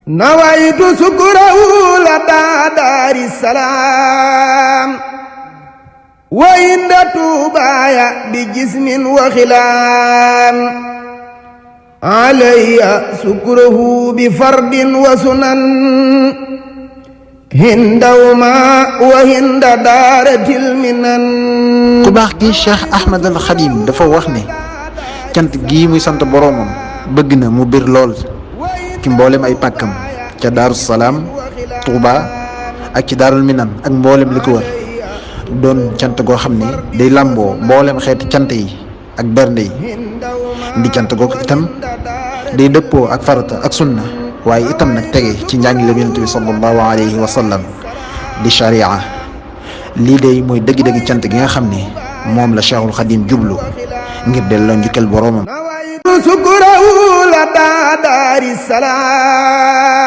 nawaytu sukurahu la daari salaam wa inda tuubaaya bi jismin wa xilaam alayya sukurahu bi fardin wa sunan hindawma wa hinda daaratil minan. ku baax gi Cheikh Ahmad al Xadim dafa wax ne cant gii muy sant boroomam bëgg na mu bir lool ci mboolem ay pàkkam ca Daaru Salaam Tuuba ak ci Daarul Minan ak mboolem li ko wër doon cant goo xam ne day làmboo mboolem xeeti cant yi ak bernde yi ndi cant googu itam day dëppoo ak farata ak sunna waaye itam nag tege ci njàngale Yonent bi sallallahu alayhi wa sallam di sharia. lii de mooy dëgg-dëgg cant gi nga xam ne moom la Cheikhul Xadim jublu ngir delloo njukkal boroomam. sukurahu la daari salaam